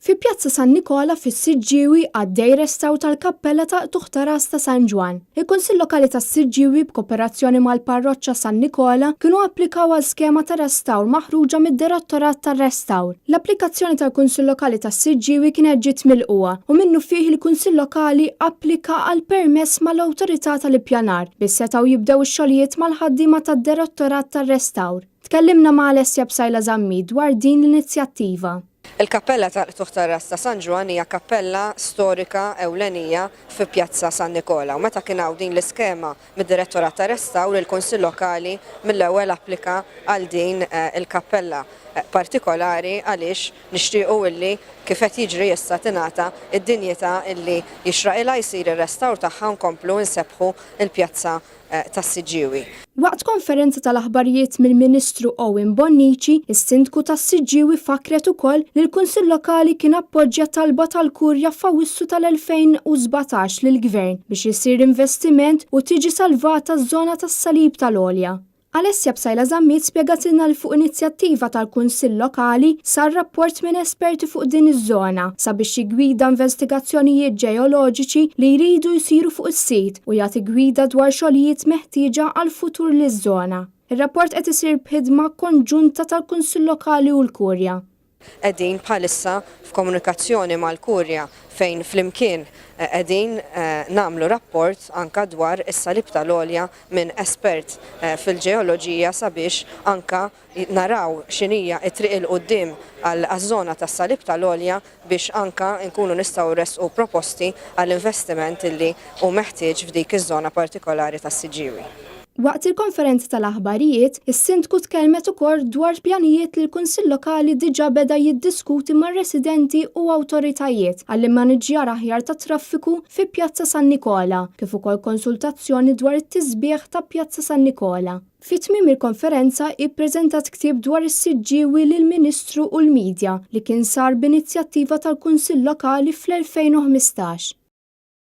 Fi Pjazza San Nikola fis-Siġġiewi għaddej restawr tal-kappella tal-Qtugħ ta' Ras ta' San Ġwann. Il-Kunsill Lokali tas-Siġġiewi b'koperazzjoni mal-Parroċċa San Nikola kienu applikaw għal skema ta' restawr maħruġa mid-Direttorat tar-Restawr. L-applikazzjoni tal-Kunsill Lokali tas-Siġġiewi kienet ġiet milqugħa u minnufih il-Kunsill Lokali applika għal permess mal-Awtorità tal-Ippjanar biex setgħu jibdew ix-xogħlijiet mal-ħaddiema tad-Direttorat tar-Restawr. Tkellimna ma' Alessia Psaila Zammit dwar din l-inizjattiva. Il-Kappella tal-Qtugħ tar-Ras ta' San Ġwann hija kappella storika ewlenija fi Pjazza San Nikola u meta kien hawn din l-iskema mid-Direttorat ta' Restawr il-Kunsill Lokali mill-ewwel applika għal din il-kappella partikolari għaliex nixtiequ illi kif qed jiġri issa tingħata d-dinjità illi jixraqilha jsir ir-restawr tagħha u nkomplu nsebbħu l-pjazza tas-Siġġiewi. Waqt konferenza tal-aħbarijiet mill-Ministru Owen Bonnici, is-Sindku tas-Siġġiewi fakkret ukoll li l-Kunsill Lokali kien appoġġja talba tal-Kurja f'Awwissu tal-2017 lill-Gvern biex isir investiment u tiġi salvata ż-żona tas-Salib tal-Għolja. Alessia Psaila Zammit spjegatilna li fuq inizjattiva tal-Kunsill Lokali sar rapport minn esperti fuq din iż-żona sabiex jiggwida investigazzjonijiet ġeoloġiċi li jridu jsiru fuq is-sit u jagħti gwida dwar xogħlijiet meħtieġa għall-futur liż-żona. Ir-rapport qed isir b'ħidma konġunta tal-Kunsill Lokali u l-Kurja. Qegħdin bħalissa f'komunikazzjoni mal-Kurja fejn flimkien qegħdin nagħmlu rapport anka dwar is-salib tal-għolja minn espert fil-ġeoloġija sabiex anka naraw x'inhija t-triq 'il quddiem għaż-żona tas-salib tal-għolja biex anka nkunu nistgħu nressqu proposti għall-investiment illi hu meħtieġ f'dik iż-żona partikolari tas-Siġġiewi. Waqt il-konferenza tal-aħbarijiet, is-Sindku tkellmet ukoll dwar pjanijiet li l-Kunsill Lokali diġà beda jiddiskuti mar-residenti u awtoritajiet għall-immaniġġjar aħjar tat-traffiku fi Pjazza San Nikola, kif ukoll konsultazzjoni dwar it-tisbiħ ta' Pjazza San Nikola. Fi tmiem il-konferenza hi ppreżentat ktieb dwar is-Siġġiewi lill-Ministru u l-media li kien sar b'inizjattiva tal-Kunsill Lokali fl-2015.